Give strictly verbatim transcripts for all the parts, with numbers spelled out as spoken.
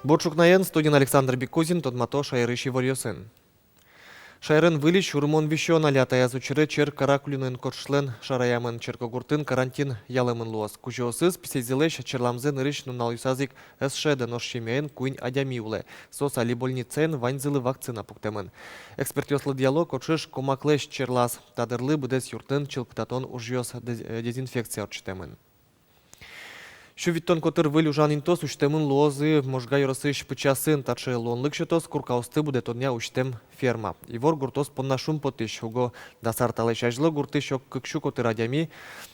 Бур ӵукнаен, студиын Александр Бекузин, тодмато шаерысь иворъёсын. Шаерын выльысь урмон висён али атаяз учыре чер Каракулиноын кошкышлэн шараямын. Черкогуртын карантин ялэмын луоз. Кузёосыз писэзылэсь черламзэ нырысь нуналъёсаз ик ӧз шӧдэ, нош семьяын куинь адями улэ. Соос али больницаын, ваньзылы вакцина пуктэмын. Экспертъёс лыдъяло, кочыш комаклэсь черлаз. Та дырлы быдэс юртын чылкытатон ужъёс, дез-, э, дезинфекция ортчытэмын. Сю витьтон котыр выль ужан интыос усьтэмын луозы Можга ёросысь Пычасын. Таӵе луонлык сётоз куркаосты будэтонъя усьтэм ферма. Ивор гуртоос понна шумпотӥсь уго. Дас ар талэсь азьло гуртысь ог кык сю котыр адями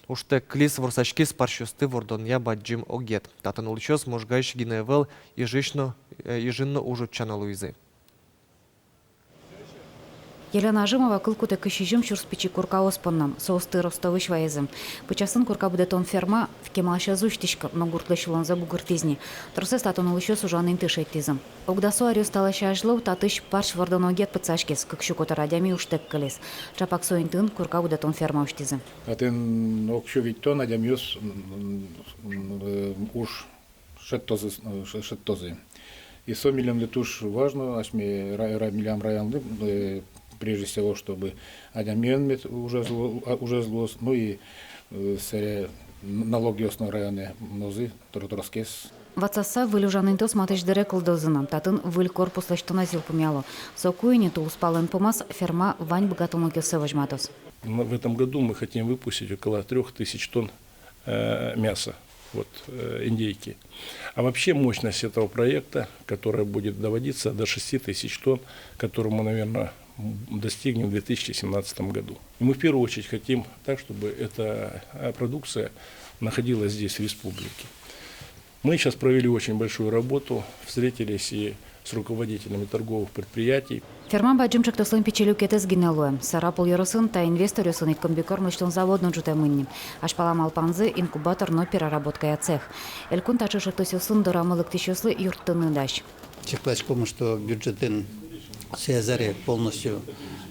ужтэк кылиз, ворсаськиз парсьёсты вордонъя бадӟым огет. Татын улӥсьёс Можгаысь гинэ ӧвӧл, Ижысь но, э, Ижын но уж утчано луизы. Елена Ажимова кыл кутэ кызь сизьым сюрс пичи куркаос понна. Соосты Ростовысь вайизы. Пычасын курка будэтон ферма кемалась ӧз усьтӥськы, но гуртлэсь улонзэ бугыртӥз ни. Тросэз татын улӥсьёс ужан инты шедьтӥзы. Ог дасо аръёс талэсь азьло татысь парсь вордон огет пытсаськиз, кык сю котыр адями ужтэк кылиз. Ӵапак со интыын курка будэтон ферма усьтӥзы. Татын ог сю витьтон адямиос, м, м, м, э, уж шедьтозы, э, ше-, шедьтозы. И со милемлы туж важно, асьме ра-, ра-, милям районлы, э, прежде всего, чтобы адямиен мед ужез лу-, а, ужез луоз, ну и, э, сэре н-, налогъёс но районэ мынозы тро-, тросгес. Ватсаса, выль ужан интыос матысь дыре кылдозы на, татын выль корпус лэсьтонэз йылпумъяло. Соку ини, тулыспалэн пумаз, ферма вань быгатонлыкъёссэ возьматоз. М, в этом году мы хотим выпустить около трёх тысяч тонн, э, мяса, вот, э, индейки. А вообще мощность этого проекта, которая будет доводиться до шести тысяч тонн, которую мы, наверное, м, достигнем в две тысячи семнадцатом году. И мы в первую очередь хотим так, чтобы эта, э, продукция находилась здесь, в республике. Мы сейчас провели очень большую работу, встретились и с руководителями торговых предприятий. Ферма бадӟым ӵектослэн пичи люкетэз гинэ луэ. Сарапул ёросын та инвесторъёсын ик комбикорм лэсьтон завод но ӝутэмын ни. Азьпала малпанзы — инкубатор но переработкая цех. Элькун таӵе ӵектосъёсын дорамы лыктӥсьёслы юрттыны дась. Чакласьком, что бюджетын сое азьло полностью,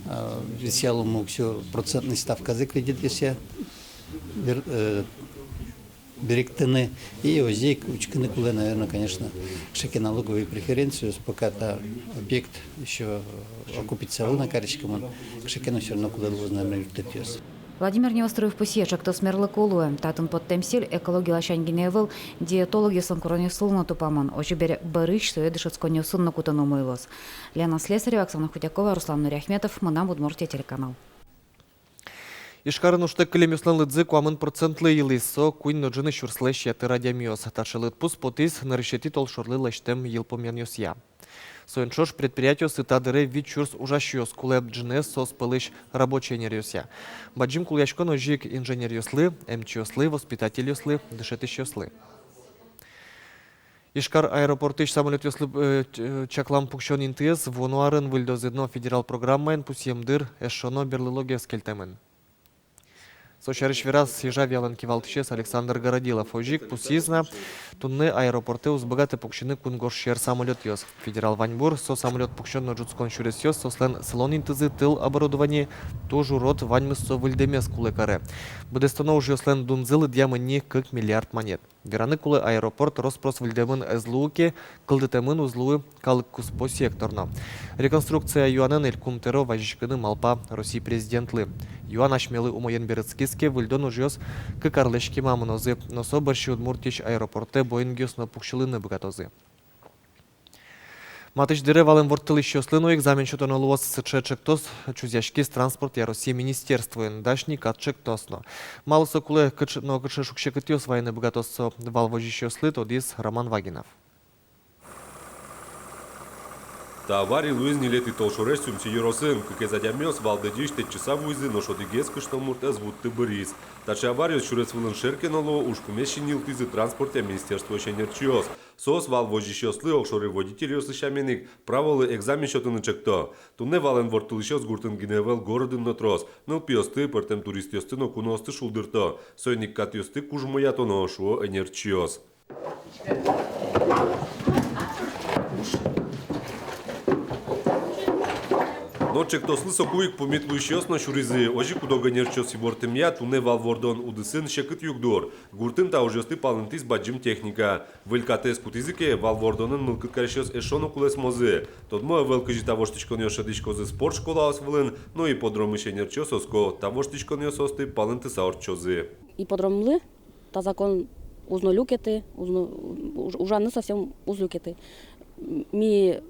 э, висъялом уксё процентной ставказэ кредитъёсъя бер-, э, берыктыны. И озьы ик учкыны кулэ, наверное, конечно, кыӵе ке налоговые преференциос, пока та объект ещё окупиться ӧвӧл на кариськемын, кыӵе ке но всё равно кулэ луоз, наверное, юрттэтъёс. Владимир Неустроев пусъе, ӵектос мерлыко луэ. Татын поттэм сӥль экология ласянь гинэ ӧвӧл, диетологъёслэн куронъёссы но тупамын. Озьы бере, бӧрысь сое дышетсконъёсын но кутыны умой луоз. Лена Слесарева, Оксана Худякова, Руслан Нуриахметов, «Мынам Удмуртие» телеканал. Ижкарын ужтэк кылемъёслэн лыдзы куамын процентлы йылӥз, со куинь но ӝыны сюрслэсь ятыр адямиос. Таӵе лыдпус потӥз нырысетӥ толшорлы лэсьтэм йылпумъянъёсъя. Соин ӵош предприятиосы та дыре вить сюрс ужасьёс кулэ, ӝыныез соос пӧлысь рабочей ӧнеръёсъя. Бадӟым кулэяськон озьы ик инженеръёслы, эмчиослы, воспитательёслы, дышетӥсьёслы. Ижкар аэропортысь самолётъёслы, э, ч-, э, чаклам пуксён интыез вуоно арын выльдозы но, федерал программаен пусъем дыр эшшо но берлогес кельтэмын. Со сярысь вераз Ижавиалэн кивалтӥсез Александр Городилов. Озьы ик пусйиз на, туннэ аэропортэ уз быгаты пуксьыны кунгож сьӧр самолётъёс. Федерал ваньбур: со самолёт пуксён но ӝутскон сюресъёс, соослэн сылон интызы, тыл оборудование, туж урод, ваньмыз со выльдэмез кулэ каре. Быдэстоно ужъёслэн дунзы лыдъям ини кык миллиард манет. Вераны кулэ, аэропорт рос-прос выльдэмын ӧз луы ке, кылдытэмын уз луы калык куспо сектор но. Реконструкция юанэн Элькун Тӧро вазиськыны малпа Россия Президентлы. Юан асьмелы умоен берытскиз ке, выльдон ужъёс кык арлэсь кема мынозы, но со бӧрсьы Удмуртиысь аэропортэ Боингъёс но пуксьылыны быгатозы. Матысь дыре валэн ворттылӥсьёслы но экзамен сётоно луоз. Сыӵе ӵектос чузъяськиз транспортъя Россия министерствоын. Дась ни кат ӵектос но. Малы со кулэ, кыӵ-, но кыӵе шуг-секытъёс вайыны быгатоз со вал возисьёслы, тодӥз Роман Вагинов. Та авария луиз ньылетӥ толшорозь Сюмси ёросын. Кыкез адямиос вал дӧдьысь тэтчыса вуизы, нош одӥгез кышномурт ӧз вутты, быриз. Таӵе авариос сюрес вылын шер ке но луо, ужпумез синйылтӥзы транспортъя министерствоысь ӧнерчиос. Соос вал возисьёслы, огшоры водительёслы сямен ик, праволы экзамен сётыны ӵекто. Туннэ валэн ворттылӥсьёс гуртын гинэ ӧвӧл, городын но трос. Нылпиосты, пӧртэм туристъёсты но куноосты шулдырто. Соин ик катъёсты кужмоятоно, шуо ӧнерчиос. Но чектослы соку ик пумит луисьёс но сюризы. Озьы куд-ог ӧнерчиос ивортэмъя, туннэ вал вордон удысын секыт югдур. Гуртын та ужъёсты палэнтӥз бадӟым техника. Выль катэз кутӥзы ке, вал вордонын мылкыд карисьёс эшшо но кулэсмозы. Тодмо ӧвӧл, кызьы та воштӥськонъёс шӧдӥськозы спорт школаос вылын, но ипподромысь ӧнерчиос оско, та воштӥськонъёсты палэнтыса ортчозы. Ипподромлы та закон уз но люкеты, уз но, уж-, ужаны совсем уз люкеты. Ми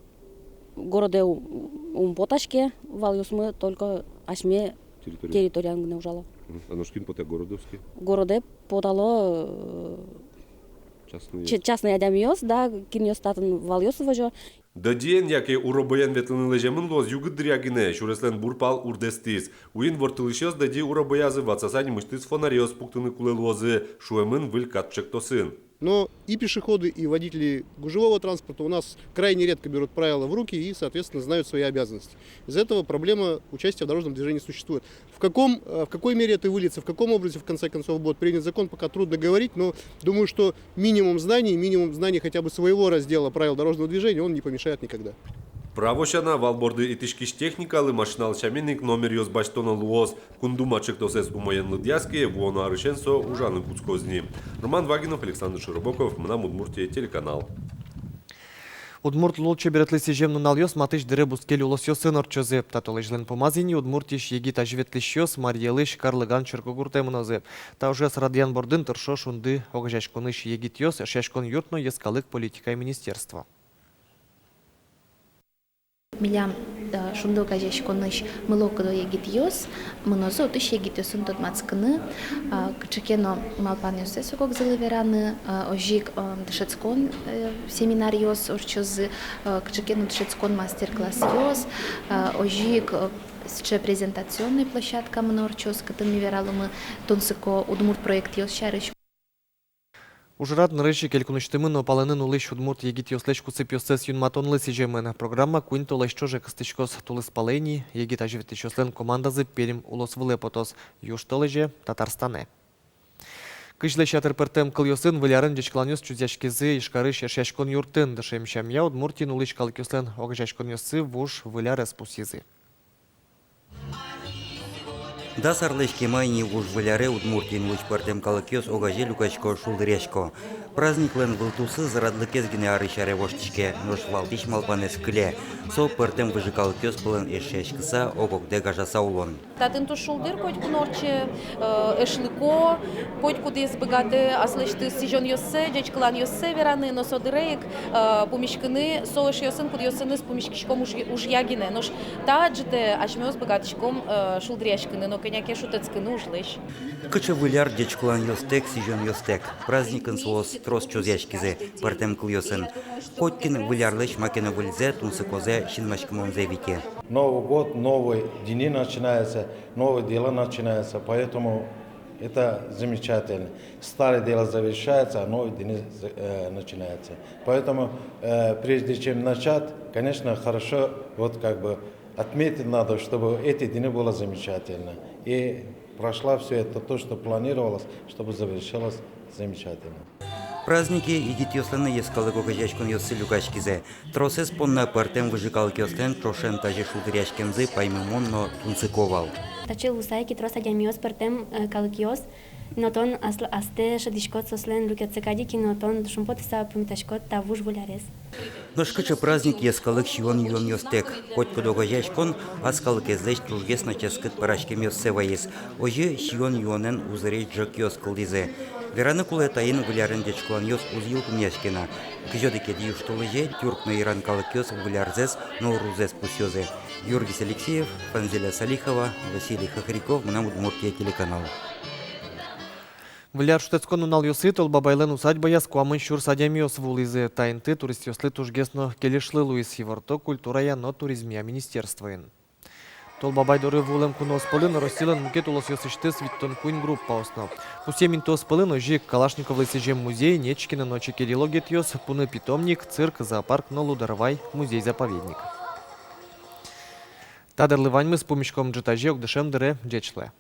городэ у-, ум потаське, валъёсмы только асьме территория, территориын гинэ ужало. Мгм. А нош кин потэ городовский? Городэ потало, э, частный, ч-, частный адямиос, да, кинъёс татын валъёс возё. Дӧдьыен яке уробоен ветлыны лэземын луоз югыт дыръя гинэ, сюреслэн бур пал урдэстӥз. Уин ворттылӥсьёс Дӧдьы уробоязы ватсаса нимысьтыз фонарьёс пуктыны кулэ луозы, шуэмын выль кат чектосын. Но и пешеходы, и водители гужевого транспорта у нас крайне редко берут правила в руки и, соответственно, знают свои обязанности. Из-за этого проблема участия в дорожном движении существует. В каком, э, в какой мере это выльется, в каком образе, в конце концов, будет принят закон, пока трудно говорить, но думаю, что минимум знаний, минимум знаний хотя бы своего раздела правил дорожного движения, он не помешает никогда. Право сяна, вал борды итӥськись техникалы машиналы сямен ик номеръёс басьтоно луоз. Кун Дума чектосэз умоен лыдъяз ке, вуоно арысен со ужаны кутскоз ни. Роман Вагинов, Александр Широбоков, «Мынам Удмуртие» телеканал. Удмурт лулчеберетлы сӥзем нуналъёс матысь дыре бускель улосъёсын ортчозы. Та толэзьлэн пумаз ини Удмуртиысь егит азьветлӥсьёс Марий Элысь Карлыган черкогуртэ мынозы. Та ужез радъян бордын тыршо «Шунды» огазеяськонысь егитъёс, Эшъяськон юрт но йӧскалык политикая министерство. Милям, э, «Шунды» огазеяськонысь мылокыдо егитъёс мынозы отысь егитъёсын тодматскыны, а, кыӵе ке но малпанъёссэс ог-огзылы вераны, а, озьы ик, а, дышетскон, э, семинаръёс ортчозы, а, кыӵе ке но дышетскон мастер-классъёс, а, озьы ик, э, сыӵе презентационной площадка мынэ ортчоз, кытын ми вераломы тунсыко удмурт проектъёс сярысь. Ужрад нырысь ик элькунысьтымы но палэнын улӥсь удмурт егитъёслэсь кусыпъёссэс юнматонлы сӥземын. Программа куинь толэзь ӵоже кыстӥськоз. Тулыспалэ ини егит азьветлӥсьёслэн командазы Пермь улос вылэ потоз, южтолэзе — Татарстанэ. Кызьлэсь ятыр пӧртэм кылъёсын Выль арын ӟечкыланъёс чузъяськизы Ижкарысь Эшъяськон юртын. Дышем сямъя Удмуртиын улӥсь калыкъёслэн огазеяськонъёссы вуж Выль арез пусйизы. Дас арлэсь кема ини вуж Выль аре Удмуртиын улӥсь пӧртэм калыкъёс огазе люкасько, шулдыръясько. Праздниклэн вылтусыз радлыкез гинэ арысь аре воштӥське, нош валтӥсь малпанэз кыле. Со пӧртэм выжы калыкъёс пӧлын эшъяськыса, ог-огдэ гажаса улон. Татын туж шулдыр котьку но ортче, э, эшлыко, котькудӥз быгатэ аслэсьтыз сӥзёнъёссэ, ӟечкыланъёссэ вераны, но со дыре ик, э, пумиськыны со эшъёсын, кудъёсыныз пумиськиськом уж-, ужъя гинэ. Нош та ӝытэ асьмеос быгатӥськом, э, шулдыръяськыны но кӧня ке шутэтскыны ужлэсь. Кыӵе Выль ар — ӟечкыланъёстэк, сӥзёнъёстэк. Праздникын соос трос чузъяськизы, пӧртэм кылъёсын. Котькин Выль арлэсь маке но выльзэ, тунсыкозэ, синмаськымонзэ вите. Новый год, новые дни начинаются, новые дела начинаются, поэтому это замечательно. Старые дела завершаются, а новые дни, э, начинаются. Поэтому, э, прежде чем начать, конечно, хорошо, вот как бы отметить надо, чтобы эти дни было замечательно. И прошла всё это то, что планировалось, чтобы завершилось замечательно. Празднике егитъёслэн но йӧскалык огазеяськонъёссы люкаськизы. Тросэз понна пӧртэм выжы калыкъёслэн ӵошен тазьы шулдыръяськемзы паймымон но тунсыко вал. Таӵе луыса ик трос адямиос, пӧртэм, э, калыкъёс, но тон асл-, астэ шӧдӥськод соослэн люкетсэ кадь ик, но тон шумпотыса пумитаськод та вуж Выль арез. Нош кыӵе праздник йӧскалык сиён-юонъёстэк. Котькуд огазеяськон ас калыкезлэсь тужгес но ческыт пӧраськемъёссэ вайиз. Озьы сиён-юонэн узыресь ӝӧкъёс кылдӥзы. Вераны кулэ, таин Выль арен ӟечкыланъёс уз йылпумъяське на. Кызь одӥгетӥ южтолэзе тюрк но иран калыкъёс Выль арзэс, Наурузэз пусйозы. Георгий Алексеев, Фанзиля Салихова, Василий Хохряков, «Мынам Удмуртие» телеканал. Выль ар шутэтскон нуналъёсы Толбабайлэн усадьбаяз куамын сюрс адямиос вуылӥзы. Та инты туристъёслы тужгес но кельышлы луиз, иворто культурая но туризмъя министерствоын. Толбабай доры вуылэм куноос пӧлын Россилэн мукет улосъёсысьтыз витьтон куинь группаос но. Пусъем интыос пӧлын озьы ик Калашниковлы сӥзем музей, Нечкина но Чекериело гетъёс, пуны питомник, цирк, зоопарк но Лудорвай музей-заповедник. Та дырлы ваньмыз. Пумиськом ӝытазе укмыс дыре. Ӟеч луэ.